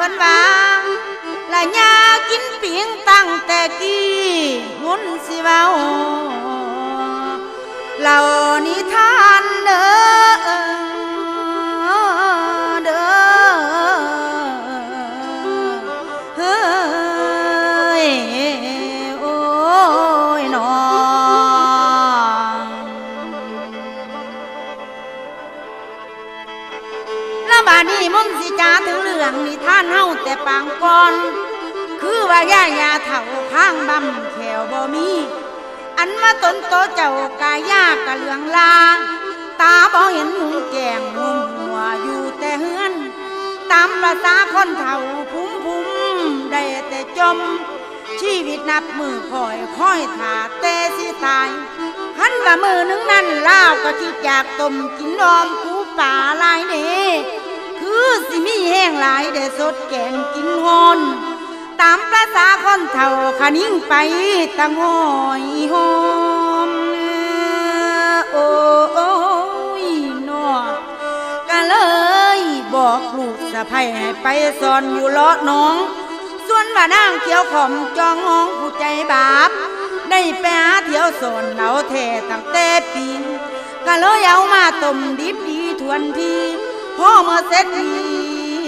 ເພິ່ນວ່າ ລະຍາກິນປິງຕັ້ງແຕ່ກີ້ ບຸນຊິເວົ້າເລົ່ານິທານເດີ ເດີ ເຮີ້ຍ ໂອ້ຍ ນ້ອງ. ລະບາດນີ້ມົນຊິຈາເຖິງເລື່ອງນິທານເຮົາແຕ່ປາງກ່ອນ ຄືວ່າຢາຍຍ່າເຖົ້າຄາງບຳແຂ້ວບໍ່ມີ ອັນວ່າຕົນໂຕເຈົ້າກາຍາກະເຫຼືອງລາ ຕາບໍ່ເຫັນຮຸ່ງແຈ້ງ ງຸ່ມຫົວຢູ່ແຕ່ເຮືອນ ຕາມປະສາຄົນເຖົ້າພຸມໆ ໄດ້ແຕ່ຈົ່ມ ຊີວິດນັບມື້ຄ່ອຍຄອຍຖ້າແຕ່ຊິຕາຍ ຄັນວ່າມື້ໜຶ່ງນັ້ນລາວກໍຄິດຢາກຕົ້ມກິນດອມປູປາຫຼາຍເດ ຄືຊິມີແຮງຫຼາຍໄດ້ສົດແກງກິນຮ້ອນ ຕາມປະສາຄົນເຖົ້າຂະຍິງໄປຕະຫງອຍຫອມ ໂອ້ຍ ນ້ອງ ກະເລີຍບອກລູກສະໃພ້ໃຫ້ໄປສອນຢູ່ເລາະໜອງ ສ່ວນວ່ານາງຂຽວຂອມຈອງຫອງຜູ້ໃຈບາບ ໄດ້ໄປຫາທ່ຽວສອນເອົາແທ້ຕັ້ງແຕ່ປີ ກະເລີຍເອົາມາຕົ້ມດິບດີຖ້ວນທີ ພໍເມື່ອເສັດຮ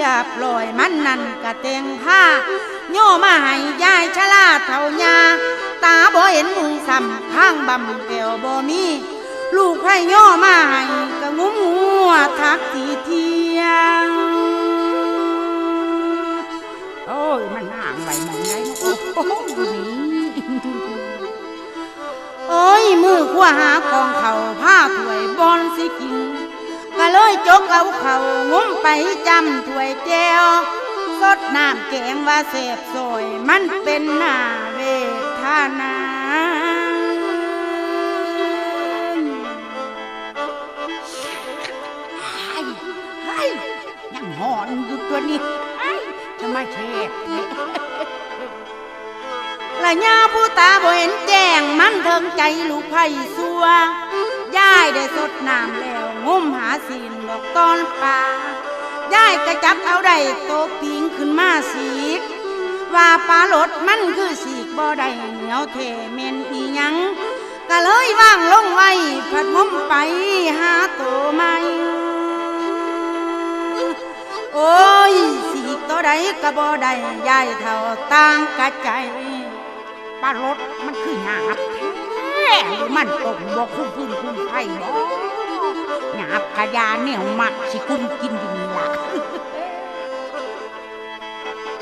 ຽບຮ້ອຍ ມັນນັ້ນກະແຕ່ງພາຍໍມາໃຫ້ຍາຍຊະລາເຖົ້າຍ່າ ຕາບໍ່ເຫັນຮຸ່ງຊ້ຳ ຄາງບຳແກ້ວບໍ່ມີ ລູກໃຜຍໍມາໃຫ້ກະງຸ້ມຫົວທັກທີທ່ຽງ. ໂອ້ຍ ມັນຫາງໄວ້ໝ່ອງໃດເນາະ ໂອ້ຍ ຢູ່ນີ້ ໂອ້ຍ ມືຂວາຫາກອງເຂົ້າ ພາຖ້ວຍບ່ອນຊິກິນ ກະເລີຍຈົກເອົາເຂົ້າ ງຸ້ມໄປຈ້ຳຖ້ວຍແຈ່ວ ສົດນ້ຳແກງວ່າແຊບ ໂອ້ຍ ມັນເປັນໜ້າເວທະນາ ໄອ້ ໄອ້ ຍັງຮ້ອນຢູ່ຕົວນີ້ ໄອ້ ຈະມາແຊບແທ້ ລະຍາຜູ້ຕາບໍ່ເຫັນແຈ້ງ ມັນເຖິງໃຈລູກໃຜຊົ່ວ ຍາຍໄດ້ສົດນ້ຳແລ້ວ ງຸ້ມຫາຊີ້ນ ດອກຕອນປາ ຍາຍກະຈັບເອົາໄດ້ໂຕປີງຂຶ້ນມາສີກ ວ່າປາລົດມັນຄືສີກບໍ່ໄດ້ ໜຽວແທ້ແມ່ນອີ່ຫຍັງ ກະເລີຍວາງລົງໄວ້ ພັດງຸ້ມໄປຫາໂຕໃໝ່ ໂອ້ຍ ສີກໂຕໃດກະບໍ່ໄດ້ ຍາຍເຖົ້າຕ່າງກະໃຈ ປາລົດມັນຄືຫຍາບແທ້ ຫຼືມັນຕົ້ມບໍ່ຄຸມຟືນຄຸມໄຟບໍ ຫຍາບກະຢ່າແນວມັກ ຊິກຸມກິນຢູ່ນີ້ລະ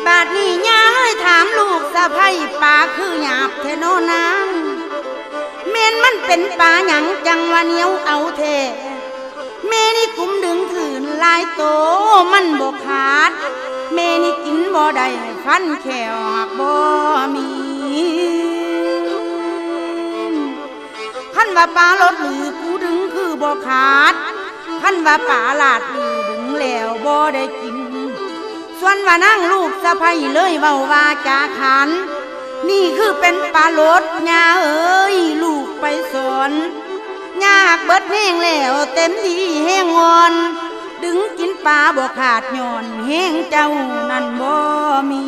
ບາດນີ້ຍ່າເອີຍຖາມລູກສະໃພ້ ປາຄືຫຍາບແທ້ນໍນາງ ແມ່ນມັນເປັນປາຫຍັງ ຈັ່ງວ່າໜຽວເອົາແທ້ ແມ່ນີ້ກຸມດຶງຂືນຫຼາຍໂຕ ມັນບໍ່ຂາດ ແມ່ນີ້ກິນບໍ່ໄດ້ ຟັນແຂ້ວຫາກບໍ່ມີ ຄັນວ່າປາລົດຫຼືກູດຶງຄືບໍ່ຂາດ ຄັນວ່າປາລາດຫຼືດຶງແລ້ວບໍ່ໄດ້ກິນ ສ່ວນວ່ານາງລູກສະໃພ້ເລີຍເວົ້າວ່າຈາຂານ ນີ້ຄືເປັນປາລົດ ຍ່າເອີຍ ລູກໄປສອນ ຍາກເບິດແຮງແລ້ວ ເຕັມທີ່ແຮງອ່ອນ ດຶງກິນປາບໍ່ຂາດ ຍ້ອນແຮງເຈົ້ານັ້ນບໍ່ມີ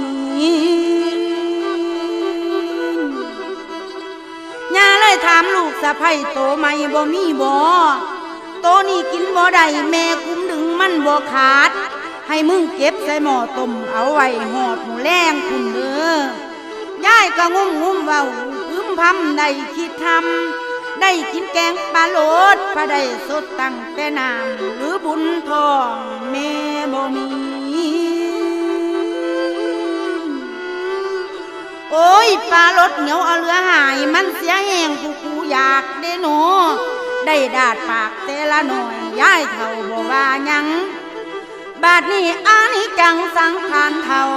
ຍ່າເລີຍຖາມລູກສະໃພ້ ໂຕໃໝ່ບໍ່ມີບໍ? ໂຕນີ້ກິນບໍ່ໄດ້ ແມ່ກຸມດຶງມັນບໍ່ຂາດ ໃຫ້ມຶງເກັບໃສ່ໝໍ້ຕົ້ມເອົາໄວ້ຮອດມື້ແລງພຸ້ນເດີ. ຍາຍກະງຸ້ມງຸ້ມເວົ້າພຶມພຳ ໄດ້ຄິດທຳ ໄດ້ກິນແກງປາໂລດ ພະໄດ້ສົດຕັ້ງແຕ່ນ້ຳ ຫຼືບຸນທ້ອງແມ່ບໍ່ມີ. ໂອ້ຍ ປາໂລດໜຽວເອົາເຫຼືອຫາຍ ມັນເສຍແຮງຜູ້ກູຢາກເດ້ນໍ ໄດ້ດາດປາກແຕ່ລະໜ້ອຍ ຍາຍເຖົ້າບໍ່ວ່າຫຍັງ. ບາດນີ້ອານິດຈັງສັງຂານເຖົ້າ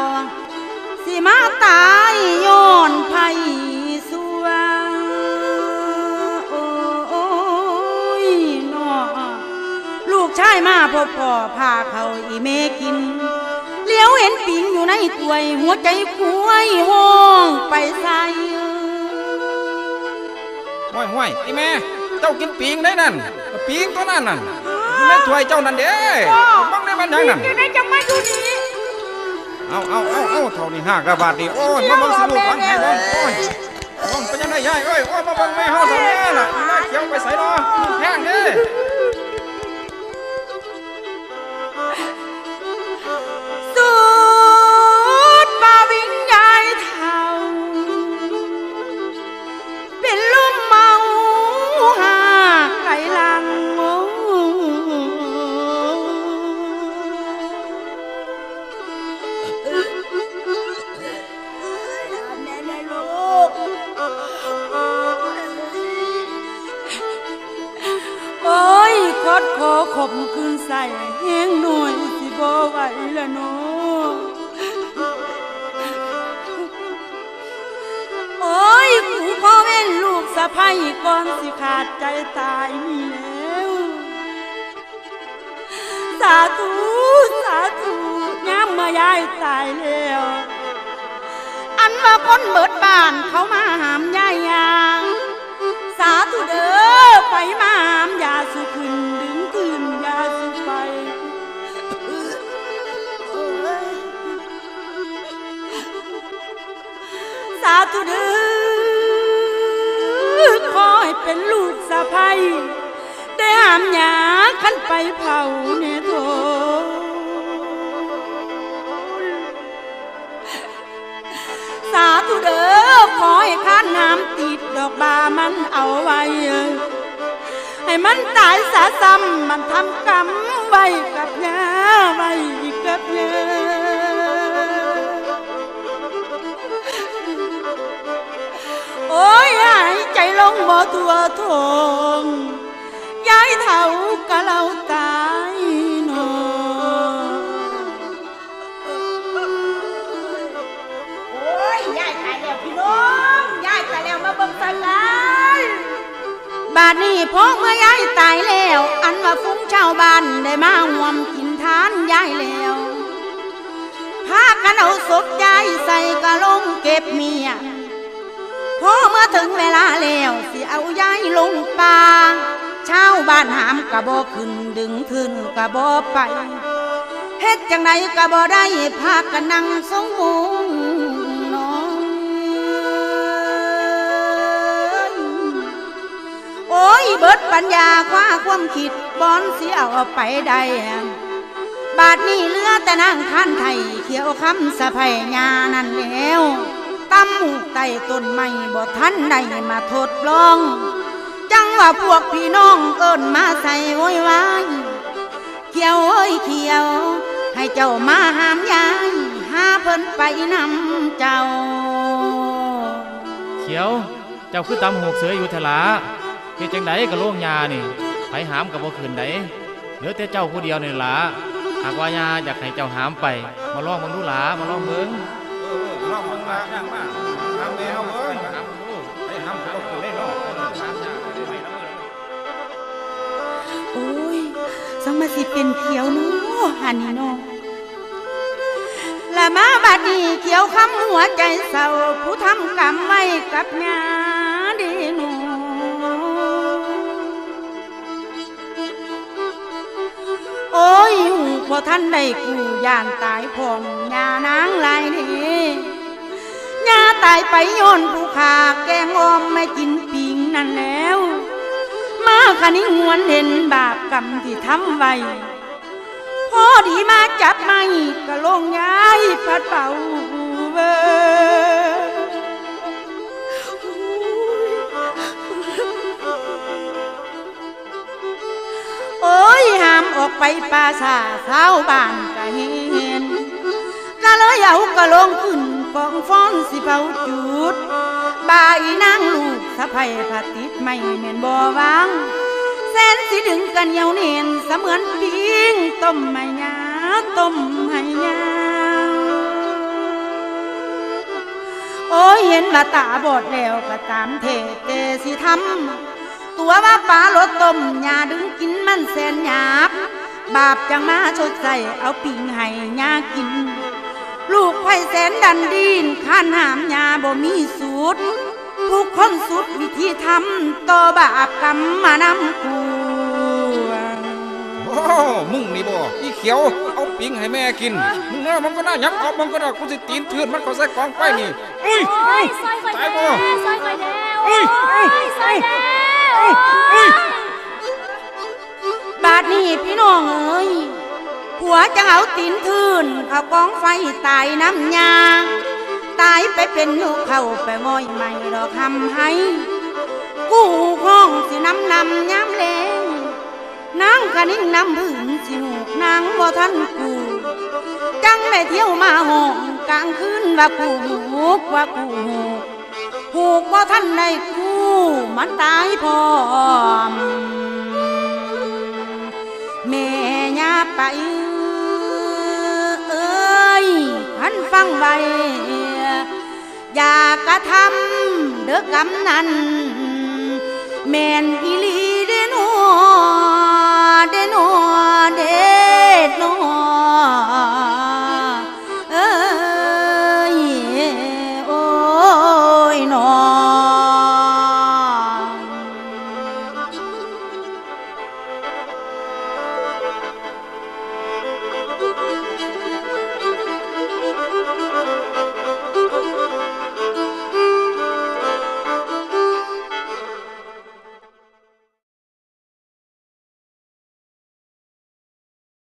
ຊິມາຕາຍຍ້ອນໃຜຊົ່ວ ໂອ້ຍ ເນາະ. ລູກຊາຍມາພົບພໍ້ ພາເຂົ້າອີ່ແມ່ກິນ ຫຼຽວເຫັນປິງຢູ່ໃນຖ້ວຍ ຫົວໃຈກວຍຮ້ອງໄປໃສ. ຫ້ວຍໆ ອີ່ແມ່ ເຈົ້າກິນປິງໃດນັ້ນ ປິງຕົວນັ້ນນັ້ນ ຢູ່ໃນຖ້ວຍເຈົ້ານັ້ນເດ້ ເບິ່ງແດ່ແມ່ນຫຍັງນັ້ນ ປີງຢູ່ໃນ ຈັ່ງມາຢູ່ນີ້. ເອົາ ເອົາ ເອົາ ເອົາ ເຖົ້ານີ້ຮາກລະບາດນີ້ ໂອ້ຍ ມາເບິ່ງຊິລູກຫຼັງໃຫ້ເບິ່ງ ໂອ້ຍ ເບິ່ງເປັນຈັ່ງໃດຍາຍເອີຍ ໂອ້ຍ ມາເບິ່ງແມ່ເຮົາເຖົ້ານີ້ລະ ຍາຍຂຽວໄປໃສນໍ ແພງເດ້. ສຸດປະວິງຍາຍເຖົ້າ ເປັນລົມເມົາຫາກໄຫຼຫຼັງ ໂອ້ ແມ່ ແມ່ລູກ ໂອ້ຍ ຄອດຄໍຂົມຄືນໃສ ແຮງໜ້ອຍຊິບໍ່ໄຫວລະເນາະ. ໂອ້ຍ ກູຂໍເວັ້ນລູກສະໃພ້ກ່ອນຊິຂາດໃຈຕາຍນີ້ແລ້ວ. ສາທຸ ສາທຸ ຍາມເມື່ອຍາຍຕາຍແລ້ວ ອັນວ່າຄົນເບິດບ້ານເຂົາມາຫາມຍາຍຍ່າງ ສາທຸເດີ ໃຜມາຫາມຢ່າສູ່ຂຶ້ນ ດຶງຄືນຢ່າສູ່ໄປ. ສາທຸເດີ ຂໍໃຫ້ເປັນລູກສະໃພ້ ໄດ້ຫາມຍາຄັນໄປເຜົາແດ່ໂທ. ສາທຸເດີ ຂໍໃຫ້ຄານຫາມຕິດດອກບາມັນເອົາໄວ້ ໃຫ້ມັນຕາຍສາຊ້ຳ ມັນທຳກຳໄວ້ກັບຍ່າ ໄວ້ກັບຍ່າ. ໂອ້ຍ ຫາຍໃຈລົງບໍ່ທົ່ວທ້ອງ ຍາຍເຖົ້າກະເລົ່າຕາຍເນາະ. ໂອ້ຍ ຍາຍຕາຍແລ້ວພີ່ນ້ອງ ຍາຍຕາຍແລ້ວ ມາເບິ່ງຊອຍກັນ. ບາດນີ້ພໍເມື່ອຍາຍຕາຍແລ້ວ ອັນວ່າຝູງຊາວບ້ານໄດ້ມາຮ່ວມກິນທານຍາຍແລ້ວ ພາກັນເອົາສົບຍາຍໃສ່ກະໂລງເກັບມ້ຽນ. ພໍເມື່ອເຖິງເວລາແລ້ວ ຊິເອົາຍາຍລົງປ່າ ຊາວບ້ານຫາມກະບໍ່ຂຶ້ນ ດຶງທຶນກະບໍ່ໄປ ເຮັດຈັ່ງໃດກະບໍ່ໄດ້ ພາກັນນັ່ງຊົງມຸງນອນ. ໂອ້ຍ ເບິດປັນຍາຄວ້າຄວາມຄິດ ບ່ອນຊິເອົາໄປໄດ້ ບາດນີ້ເຫຼືອແຕ່ນາງຄານໄທ ຂຽວຄຳສະໃພ້ຍ່ານັ້ນແລ້ວ ຕຳໝູກໃຕ້ຕົ້ນໄມ້ ບໍ່ທັນໄດ້ມາທົດລອງ ຈັ່ງວ່າພວກພີ່ນ້ອງເອີ້ນມາໃສ່ໂວຍວາຍ ຂຽວເອີຍຂຽວ ໃຫ້ເຈົ້າມາຫາມຍາຍ ຫາເພິ່ນໄປນຳເຈົ້າ. ຂຽວ ເຈົ້າຄືຕຳຫູກເສີຍຢູ່ແທ້ລະ? ເຮັດຈັ່ງໃດກະໂລງຍ່ານີ້ ໃຜຫາມກະບໍ່ຂຶ້ນໃດ ເຫຼືອແຕ່ເຈົ້າຜູ້ດຽວນີ້ລະ. ຫາກວ່າຍ່າຢາກໃຫ້ເຈົ້າຫາມໄປ ມາລອງເບິ່ງດູຫຼ້າ ມາລອງເບິ່ງ. ເອີ ເອີ ລອງເບິ່ງລະ ຫາມແມ່ເຮົາເບິ່ງ ຫາມເບິ່ງດູ ໃຜຫາມກະບໍ່ຂຶ້ນເດ້ເນາະ. ໂອ້ຍ ສັງມາຊິເປັນຂຽວເນາະ ອັນນີ້ເນາະ. ລະມາບາດນີ້ຂຽວຄຳຫົວໃຈເສົ້າ ຜູ້ທຳກຳໄວ້ກັບຍ່າເດເນາະ. ໂອ້ຍ ລູກບໍ່ທັນໄດ້ກູ້ ຢ້ານຕາຍພ້ອມຍ່ານາງຫຼາຍເດ. ຍ່າຕາຍໄປຍ້ອນຜູ້ຂ້າແກງອ່ອມມາກິນປີ້ງນັ້ນແລ້ວ ມາຄະນິງຫວນເຫັນບາບກຳທີ່ທຳໄວ້ ພໍດີມາຈັບໄມ້ກະໂລງຍາຍພັດເບົາເວີ. ໂອ້ຍ ຫາມອອກໄປປ່າຊ້າ ຊາວບ້ານກະເຫັນ ກະເລີຍເອົາກະໂລງຂຶ້ນກອງຟອນຊິເຜົາຈູດ ບາອີນາງລູກສະໃພ້ພະຕິດໄມ້ແມ່ນບໍ່ວາງ ແສນຊິດຶງກະໜຽວແໜ້ນ ສະເໝືອນປີ້ງຕົ້ມໃຫ້ຍ່າ ຕົ້ມໃຫ້ຍ່າ. ໂອ້ຍ ເຫັນວ່າຕາບອດແລ້ວກະຕາມແທ້ແຕ່ຊິທຳ ຕົວວ່າປາໂລດຕົ້ມ ຍ່າດຶງກິນມັນແສນຫຍາບ ບາບຈັ່ງມາຊົດໃຊ້ ເອົາປີ້ງໃຫ້ຍ່າກິນ. ລູກໄຂ້ແສນດັນດີ້ນ ຄານຫາມຍ່າບໍ່ມີສຸດ ທຸກຄົນສຸດວິທີທຳ ຕໍ່ບາບກຳມານຳກວນ. ໂອ້ ອ້ ມຶງນີ້ບໍ ອີຂຽວ ເອົາປິງໃຫ້ແມ່ກິນ. ມຶງເດີ ມັນກໍໜ້າຫຍັບອອກ ມັນກໍໜ້າ ກູຊິຕີນທືນມັນເຂົ້າໃສ່ກອງໄຟນີ້. ໂອ້ຍ ໂອ້ຍ ຊ່ອຍຂ້ອຍແດ່ ຕາຍບໍ່ ຊ່ອຍຂ້ອຍແດ່ ໂອ້ຍ ໂອ້ຍ ໂອ້ຍ ຊ່ອຍແດ່ ໂອ້ຍ ໂອ້ຍ. ບາດນີ້ພີ່ນ້ອງເອີຍ ຜົວຈັ່ງເອົາຕີນທືນເຂົ້າກອງໄຟຕາຍນຳຍາ ຕາຍໄປເປັນນົກເຂົາໄປງອຍໄມ້ດອກຮຳໄຮ ກູຮ້ອງຊິນຳນຳຍາມແລງ ນາງຄະນິງນ້ຳຜຶ້ງຊິຫູກນາງບໍ່ທັນກູ້ ຈັ່ງແມ່ທ່ຽວມາຮ້ອງກາງຄືນວ່າກູຫູກ ວ່າກູຫູກ ຫູກບໍ່ທັນໄດ້ກູ້ ມັນຕາຍພ້ອມແມ່ຍ່າໄປເອີຍ. ຄັນຟັງໄວ້ ຢ່າກະທຳເດີກຳນັນ ແມ່ນອີ່ຫຼີເດນໍ ເດນໍ